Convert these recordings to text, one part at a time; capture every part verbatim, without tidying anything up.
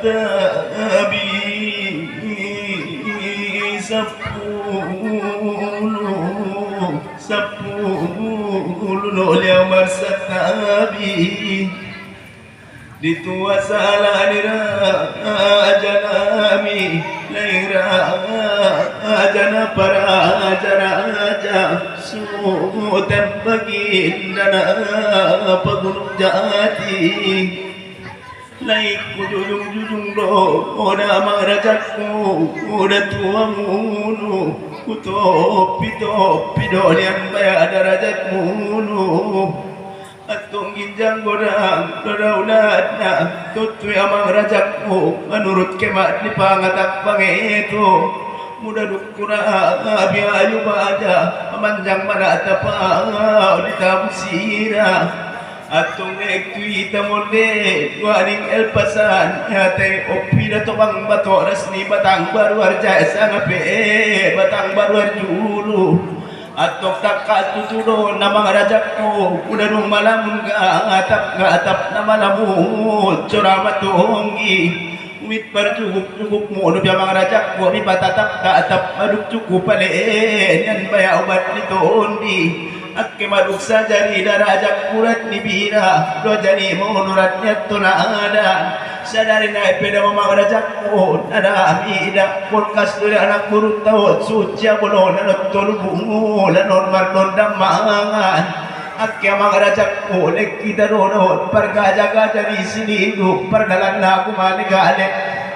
Abi sampulu, sampulu nolea marsantabi. Di tua sala ni raja nami, lae raja na paraja raja, Sutan Baginda na Pagunung Jati. Laengku jujung-jujung do, o da amang rajakku, o da tuamunu, hutompi-tompi do nian bayak darajatmunu. Antong ginjang godang do daulatna, tontu i amang rajakku, manurut hemat ni pangatak pangeto. Mula dung hurang abi hayu baja, pamanjang ma na tapaon di tabu sira. Antong lek tu hita monde, dua ning elpasan, ia te ompina tobang batoras ni Batang Baru Arja, sanga pe Batang Baru Arjulu. Antong tangkas tutu do amang rajakku, mula dung malamun gatap-gatap na malamun, jora ma tonggi. Huhut parjuguk-jugukmunu pe amang rajakku, huhut patatap-tatap, madung cukup ale nian bayak ubat ni tondi. Angke madung sajarida rajakku urat ni bira, dua jarimon urat ni antong na ada. Sadari nai pe da amang rajakku, na da mida, polkas do di anak boru taon, suhut siabolona dohot tolu bulan on mardondam mangan. Angke amang rajakku, lek hita do dohot pargaja-gaja di silindung, pardalan na gumale-gale.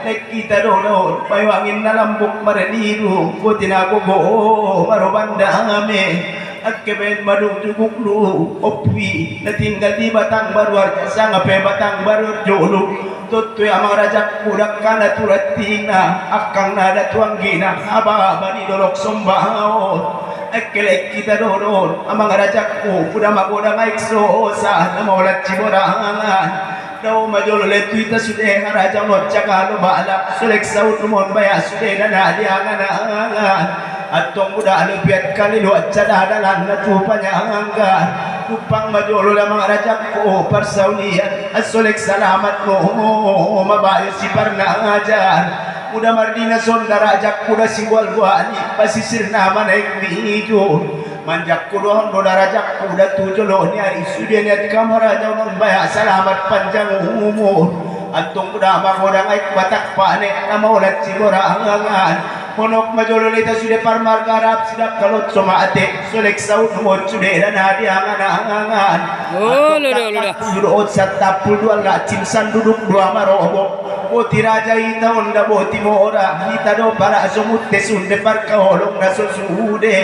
Lek hita do dohot bayu angin na lambok marlindung, boti na gogo maroban dame. Angke baen ma dung juguk lu, ompu i na tinggal di Batang Baru Arja, sanga pe Batang Baru Arjulu. Tontu i amang rajakku, dangka na tu rantingna, angkang na da tu anggina, haba-haba ni dolok Somba on. Angke lek hita do dohot amang rajakku, mula magodang aek sosa, na maolat siborangan. Dao ma jolo ale tu hita sude harajaon on, jaga do balak, so lek saut nuaeng bayak sude da na di angan-angan. Antong mula ale piat kali luat sada dalan na tu panyangga. Tumpang ma jolo ale amang rajakku parsaulian, asa lek salamat ma bayo siparnajar. Mula mardinas on da rajakku da siboal-boal ni pasisir na manaek mijur. Manjangkon do on do da rajakku da tu jolo ni ari sude nian harajaon on bayak salamat panjang umur. Antong mula magodang aek batak pane na maolat siborangan. Honok ma jolo ale hita sude parmarga rap sidangkal on so mate, so lek saut nuaeng sude da na di angan-angan. Olo, olo, olo. Antong dangka tujuh do on santampul dua lacim sanduduk dua marobok. Boti raja hita on da boti mora, hita do paraso munte sunde parkaholong na so sude.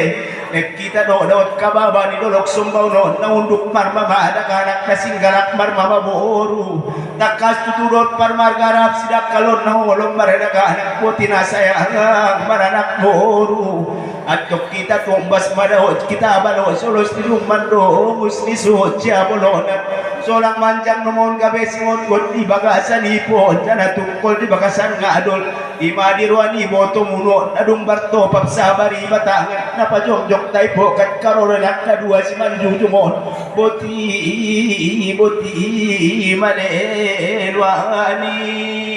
Lek hita do dohot hababa ni dolok Somba on, na unduk marmama daganak, na singgalak marmama boru. Tangkas tutu do on parmarga rap sidangkal on na holong mardaganak, boti na sayang maranak boru. Antong hita tumbas ma dohot hita balo, solos ni dumban do mus ni suhut siabolona. Solang manjang nuaeng gabe singotngot di bagasan ipon, jala tungkol di bagasan ngadol. Ima di roha ni ibotomuna on, na dung martopap sabar i batangan, na pajongjong tai pokat karoro na kadua simanjujung on. Boti, boti, male rohana.